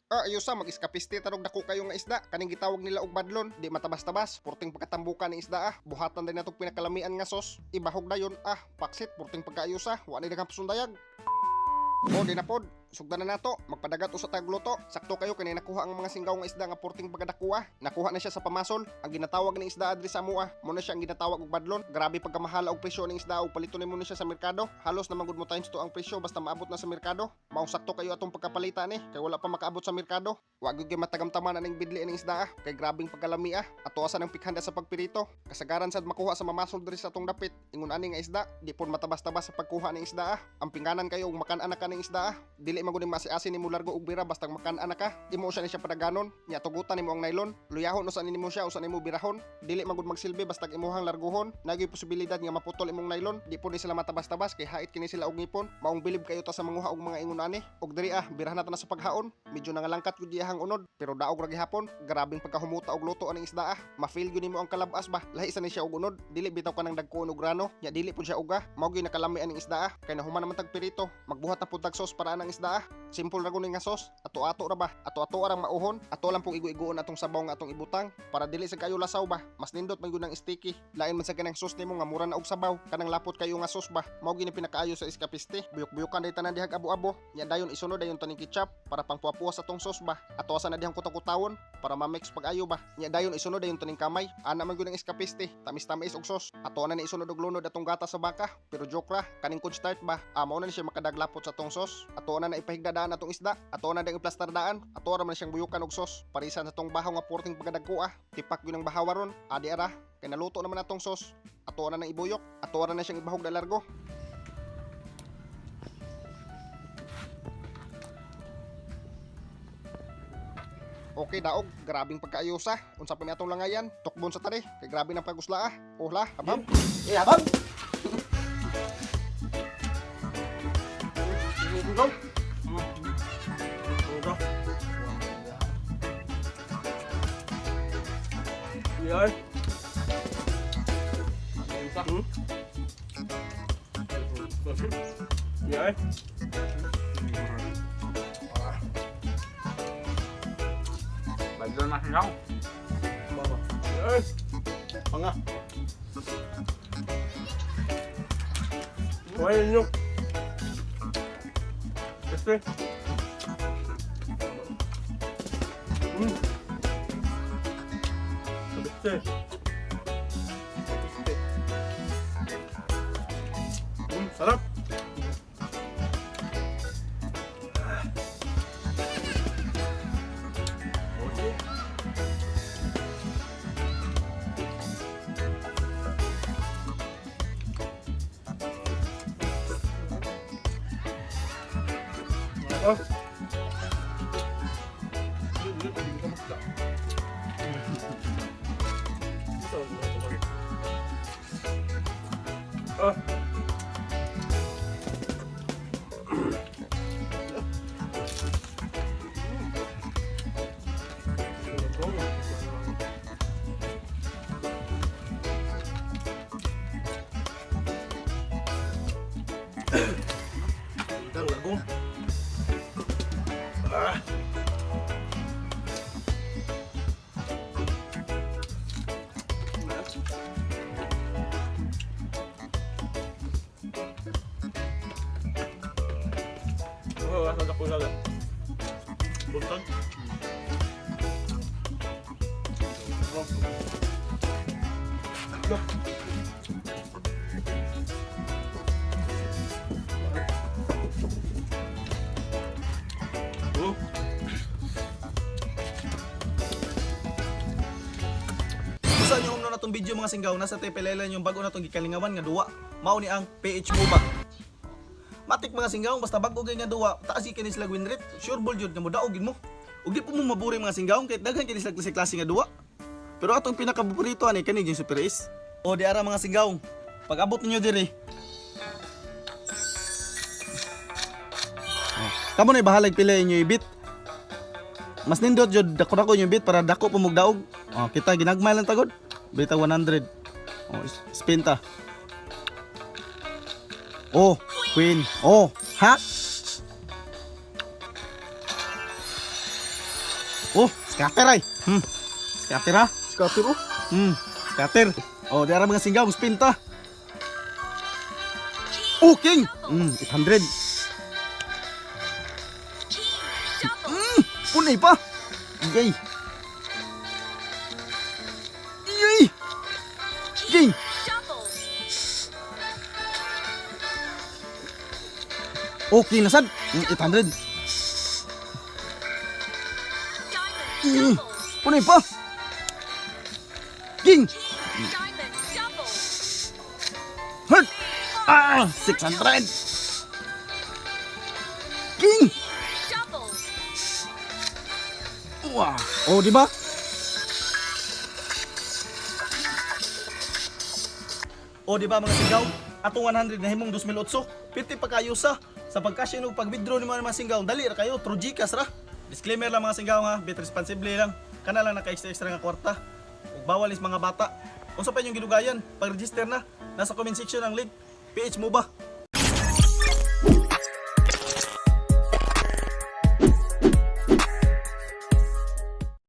Ah, ayusa mag-iskapiste tarog dako kayo nga isda kaning gitawag nila og badlon, di matabas-tabas, purting pagkatambukan ni isda ah. Buhatan din natong pinakalamian nga sos. Ibahog dayon ah, paksit purting pagkaayusa, wa ni daghang pasundayag. O di na pod, sugdan na nato, magpadagat usa tag luto. Sakto kayo kani nakuha ang mga singgaw nga isda nga purting pagkadakuha. Nakuha na siya sa pamasol. Ang ginatawag ni isda adri sa amoa, mo na siya ang ginatawag og badlon. Grabe pagkamahal og presyo ning isda og paliton nimo ni siya sa merkado. Halos na man gud mo times 2 ang presyo basta maabot na sa merkado. Mao sakto kayo atong pagkapalita ni kay wala pa makaabot sa merkado. Wa gyud kay matagamtaman aning bidli aning isda ah, kay grabing pagkalami ah. Ato asa ng pikhanda sa pagpirito. Kasagaran sad makuha sa mamasol diri sa atong dapit. Ingon ani nga isda, di pud matabas-tabas sa pagkuha ning isda ah. Ang pingganan kayo og makan-an na ka ning isda ah. Dili man gud ni masi-asi nimo largo og bira basta makan-an na ka. Imo siya ni siya padaganon, nya tugutan nimo ang nylon. Luyahon usa nimo siya usa nimo birahon. Dili man gud magsilbi basta imuhang larguhon. Nagay posibilidad nga maputol imong nylon. Di pud ni sila matabas-tabas kay hait kini sila og ngipon. Maong bilib kayo ta sa manguha og mga ingon ani. Og diri ah, birahan na ta na sa paghaon. Medyo nangalangkat gud iyahang unod, pero daog ra gihapon. Grabing pagkahumuta og luto aning isda ah. Ma-feel gyud nimo ang kalabas ba. Lahi sa ni siya og unod. Dili bitaw kanang dagkuon og grano, nya dili pud siya uga. Mao gyud nakalami aning isda ah. Kay nahuman naman tag pirito. Magbuhat na pud tag sauce para anang isda ah. Simple ra gud ni nga sauce. Ato-ato ra ba? Ato-ato ra mauhon. Ato lang pong igo-igoon atong sabaw nga atong ibutang para dili sa kayo lasaw ba. Mas nindot man gyud ang sticky. Lain man sa kanang sauce nimo nga mura na og sabaw. Kanang lapot kayo nga sauce ba. Mao gyud ni pinakaayo sa iskapiste. Buyok-buyukan day tanan dihag abo-abo. Nya dayon isunod dayon taning ketchup para pangpuwa-puwa sa tong sauce ba. Ato asa na dihang kutaw-kutawon para ma-mix pag-ayo ba. Nya dayon isunod dayon taning kamay. Ana man gyud ang iskapiste. Tamis-tamis og sauce. Ato na ni isunod og lunod atong gatas sa baka. Pero joke ra, kaning cold start ba. Ah, mao na ni siya makadaglapot sa tong sauce. Ato na na ipahigda daan atong isda. Ato na dang iplastar daan. Ato ra man siyang buyukan og sauce. Parisan sa tong bahaw nga porting pagkadagko ah. Tipak gyud ang bahaw ron. Adi ara, kay naluto naman atong sauce. Ato na nang ibuyok. Ato ra na siyang ibahog na largo. Okay daog, grabing pagkaayusa. Unsa pa ni atong langayan? Tukbon sa tari, kay grabe ng pagusla ah. Ohla, habab. Eh, habang! Go! Go! Yan. Yan. Badlon na singaw. Yan. Panga. Kuhain ninyo. Este. Este. Este. Sarap. Okay. Oh. Ah. Ang lagong. Ah. Oh, asa ko lang. Buntag. Oh. Sa inyo umno na tong video mga singgaw, nasa Tepelela yung bago na tong gikalingawan nga duwa. Mao ni ang PH Moba. Matik mga singgaw, basta bago gay nga duwa, taas kini sila win rate, sure ball jud nga mo daog gid mo. Ug di po mo maburi mga singgaw kay daghan kini sila klase-klase nga duwa. Pero atong pinakapaborito ani kani yung Super Ace. O di ara mga singgaw, pag abot ninyo diri. Oh, kamo na bahalag pila inyo ibit. Mas nindot jud dako dako yung bit para dako po mugdaog. Oh, kita ginagmay lang tagod. Bita 100. Oh, spin ta. Oh, queen. Oh, ha? Oh, scatter ay. Scatter ha. Scatter oh. Scatter. Oh, di ara mga singgaw, spin ta. Oh, king. 800. Punay pa. Yay. Yay. King. Okay na sad. 800. Punay pa. King. Hurt. Ah, 600. King. Wah. Oh, di ba? O di ba mga singgaw? Atong 100 na himong 2008, piti pa kayo sa pag-cash in ug pag-withdraw nimo mga singgaw, dali ra kayo through GCash ra. Disclaimer lang mga singgaw ha, bit responsibly lang. Kana lang naka extra extra nga kwarta. Ug bawal is mga bata. Unsa pa inyong gidugayan? Pag-register na. Nasa comment section ang link. PH mo ba?